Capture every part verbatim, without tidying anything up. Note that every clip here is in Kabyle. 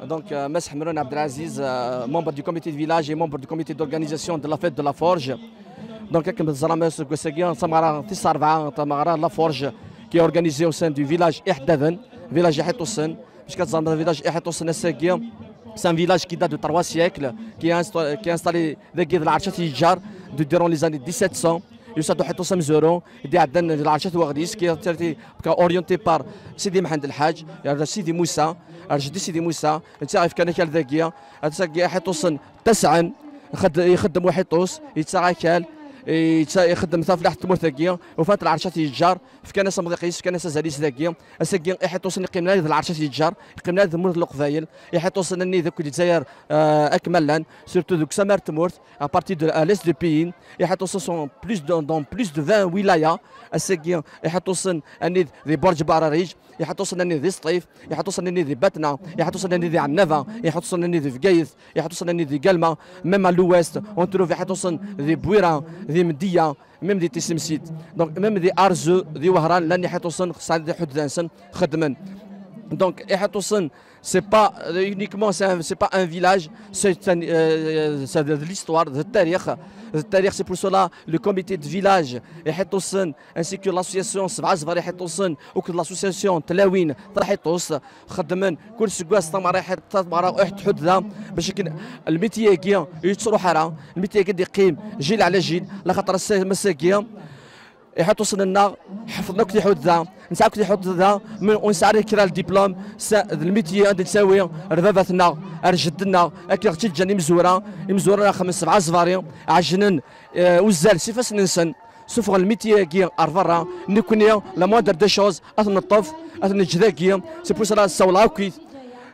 Donc, euh, Mass Ḥemrun Abdelaziz, euh, membre du comité de village et membre du comité d'organisation de la fête de la Forge. Donc, akken teẓram, aseggas-agi d tameɣra tis ṛebɛa, tameɣra n la Forge, qui est organisée au sein du village Iḥeddaden, village Iḥiṭusen. Parce que teẓram, le village Iḥiṭusen ass-agi, c'est un village qui date de trois siècles, qui est insta-, qui est installé dagi d lɛerc At Yeǧǧar, de, durant les années dix-sept cents. Yusa-d uḥiṭus amezwaru, i d-iɛeddan d lɛerc At Weɣlis, qui est orienté par Sidi Mḥend Lḥaǧ, ar Sidi Musa, ar jeddi Sidi Musa, netta i yefkan akal dagi. Ass-agi iḥiṭusen ttaseɛen, ixed-, ixeddem uḥiṭus, yettaɣ akal, yetta-, ixeddem taflaḥt n tmurt-agi, ufan-t lɛerc At Yeǧǧar, fkan-as amḍiq-is, fkan-as azal-is dagi. Ass-agi iḥiṭusen yeqqimen d lɛerc At Yeǧǧar, yeqqimen d tmurt n Leqbayel, iḥiṭusen-nni d akk Lezzayer, euh, akken ma llan, surtout deg usamar n tmurt, à partir de, à l'est du pays. Iḥiṭusen sont plus de, dans plus de vingt wilayas. Ass-agi, iḥiṭusen-nni di Burǧ Baharij, iḥiṭusen-nni di Sṭif, iḥiṭusen-nni di Batna, iḥiṭusen-nni di Ɛennaba, iḥiṭusen-nni di Bgayet, iḥiṭusen-nni di Galma, même à l'ouest, on trouve iḥiṭusen di Bwira, di Mdiya, même di Tisemsit. Donc, même di Arzu, di Wehran, llan iḥiṭusen, sɛan iḥuddan-nsen, xeddmen. Donc, iḥiṭusen, c'est pas, euh, uniquement, c'est un, c'est pas un village, c'est un, euh, c'est de l'histoire, de التاريخ. De التاريخ, c'est pour cela le comité de village Iḥiṭusen, ainsi que l'association Sebɛa Zbar Iḥiṭusen, ou que l'association Tlawin Taḥiṭust, xeddmen kul seggas tameɣra, tameɣra ur tḥudda, bac akken lmiti-agi ur yettruḥ ara, lmiti-agi d-iqqim jil ɛla jil, laxaṭer ass-, ass-agi, iḥiṭusen-nneɣ ḥefḍen akk tiḥudda, nesɛa akk tiḥudda, mi ur nesɛi ara kra n diplôme, s-, d lmitiye ad d-nettawi ar baba-tneɣ, ar jeddi-nneɣ, akken ɣ-tt-id-ǧǧan imezwura, imezwura n axxam n Sebɛa Zbari, ɛejnen, eh, uzzal s ifassen-nsen, suffɣen lmitiye-agi ar berra, nekkni, la moindre des choses, ad t-neṭṭef, ad t-neǧǧ dagi, c'est pour cela ssawleɣ akkit,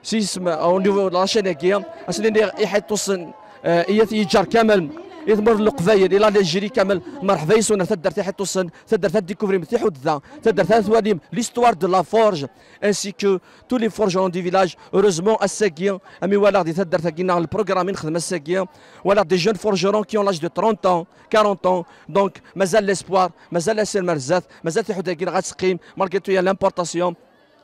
s yisem, au niveau de la chaîne-agi, ad sen-iniɣ iḥiṭusen, eh, i At Yeǧǧar kamel, i tmurt n Leqbayel, i la l'Algérie kamel, merḥba yes-wen ar taddart Iḥiṭusen, taddart ad découvrir tiḥudda, taddart ad twalim l'histoire de la forge, ainsi que tous les forgerons du village. Heureusement, ass-agi, ami walaɣ di taddart-agi neɣ le programme i nexdem ass-agi, walaɣ des jeunes forgerons qui ont l'âge de trente ans, quarante ans, donc mazal l'espoir, mazal asirem ar zdat, mazal tiḥudda-agi neɣ ad teqqim, malgré tout il y a l'importation,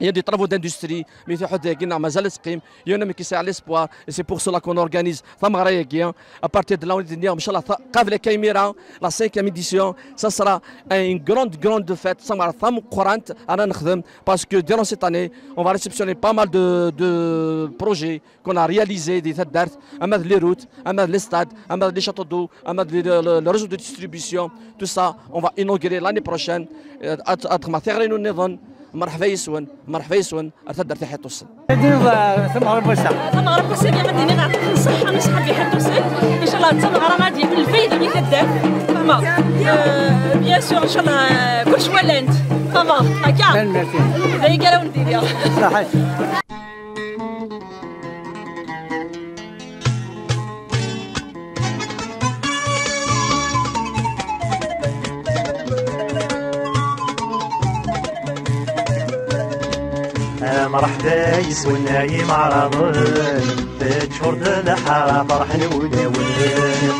il y a des travaux d'industrie, mais tiḥudda-agi neɣ mazal ad teqqim, il y en a qui sert l'espoir, et c'est pour cela qu'on organise tameɣra-agi, hein. À partir de là, on dit, inchallah, ta-, qabel akka imir-a, la cinquième édition, ça sera une grande, grande fête, tameɣra tameqqrant ara nexdem, parce que durant cette année, on va réceptionner pas mal de, de projets qu'on a réalisés, di taddart, ama d les routes, ama d les stades, ama d les châteaux d'eau, ama d les, le, le, le réseau de distribution, tout ça, on va inaugurer l'année prochaine. Euh, ad, ad xedmeɣ tiɣri-inu nniḍen. Merḥba yes-wen, merḥba yes-wen, ar taddart Iḥiṭusen. Ad d-iniḍ, eh, tameɣra n wass-a. Tameɣra n wass-agi ad d-iniḍ yeɛṭikum ṣṣeḥḥa, aṣḥab Iḥiṭusen. Inchallah d tameɣra ad d-yaf lfayda i taddart. Ma, euh, bien sûr, inchallah, euh, kullec walan-t. Tameɣra, akka? Tanemmirt. D aya ara wen-d-iniɣ. Ṣaḥit. Mṛeḥba yes-wen ay imeɛraḍen, teččur-d lḥara ferḥen wulawen.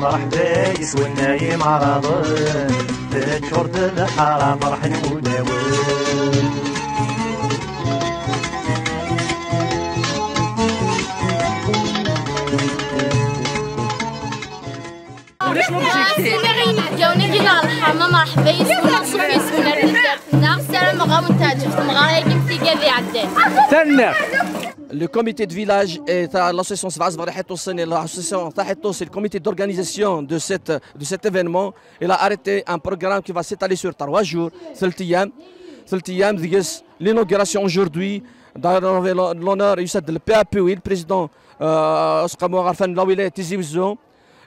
Mṛeḥba yes-wen ay imeɛraḍen, teččur-d lḥara ferḥen wulawen. Ssarameɣ-awen teɛǧeb tmeɣra-agi am tigad iɛeddan. Tanemmirt. Le comité de village et l'association Sebɛa Zbari Ḥiṭusen et l'association Taḥiṭust et le comité d'organisation de cette, de cet événement, il a arrêté un programme qui va s'étaler sur trois jours, ثلاث أيام, ثلاث أيام, deg-s l'inauguration aujourd'hui, dans l'honneur, yusa-d le P A P, oui, le président, euh, Aseqqamu Aɣerfan n la wilaya Tizi Wezzu,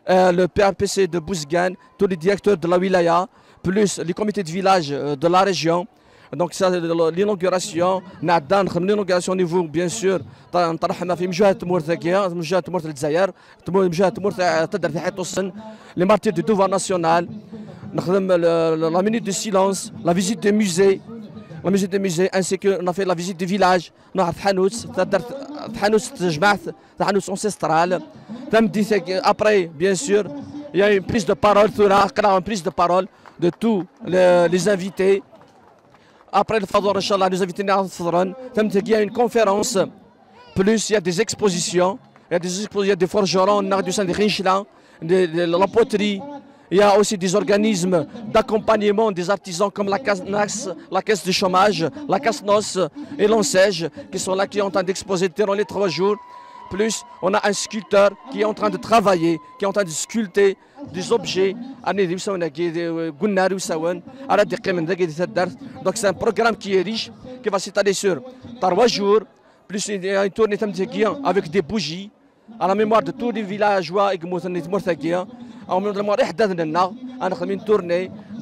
euh, le P A P C de Bouzgane, tous les directeurs de la wilaya, plus les comités de village, euh, de la région. Donc ça, l'inauguration, nɛedda nexdem l'inauguration au niveau, bien sûr, ta-, n Ṭer Ḥma fi mjuhad tmurt-agi, mjuhad tmurt n Lezzayer, tmu-, mjuhad tmurt, euh, taddart Iḥiṭusen, les martyrs du devoir national, nexdem le, le, la minute de silence, la visite des musées, la visite des musées, ainsi que on a fait la visite des villages, nruḥ tḥanut, taddart, tḥanut n tejmaɛt, tḥanut ancestrale. Tameddit-agi, après, bien sûr, il y a une prise de parole, tura, aql-aɣ une prise de parole de tous les, les invités. Après le faḍur, inchallah, les invités ad feḍren. Tameddit-agi, il y a une conférence Plus, il y a des expositions. Il y a des, expo- il y a des forgerons, on a du sein de Rinchla, de, de la poterie. Il y a aussi des organismes d'accompagnement des artisans comme la caisse, la caisse de chômage, la caisse noce et l'enseigne qui sont là, qui sont en train d'exposer durant les trois jours. Plus, on a un sculpteur qui est en train de travailler, qui est en train de sculpter des objets. Donc c'est un programme qui est riche, qui va s'étaler sur trois jours. Plus il y a une tournée avec des bougies à la mémoire de tous les villageois et en mémoire.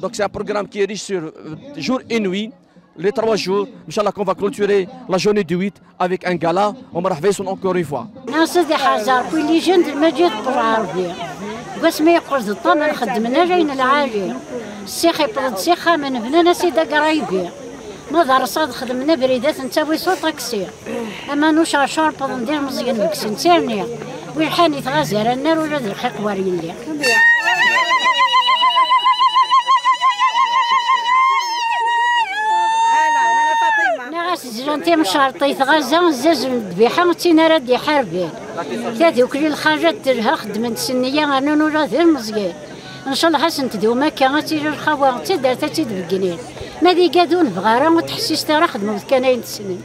Donc c'est un programme qui est riche sur jour et nuit, les trois jours. Inch'Allah qu'on va clôturer la journée du huit avec un gala. ومرحبا بكم encore une fois. ناصر دي حزار كل جند المجد بالعربية. قسمي يقول الطن خدمنا جاينا العالي. السيخ يبرد سيخة من هنا نسيدة قرايبي. ما دار صاد خدمنا بريدات نتاوي صوت طاكسي. أما نوش عشر بضن دير مزيان بكسن تيرني. ويحاني تغازي رنر ولا ذي الحق وريلي. Neɣ as zlan timcerṭit ɣaza zzazen ddbiḥa d tin ara d-iḥarben. Tadukli lxaǧat telha xeddment s nniya rnan ula d ilmeẓyen. Ncallah ad sent-dum akka ad tili lxawa d taddart ad tt-id-beggnin. Ma d igad ur nebɣa ara ur tḥessist ara xedmemt kan ayen tessnem.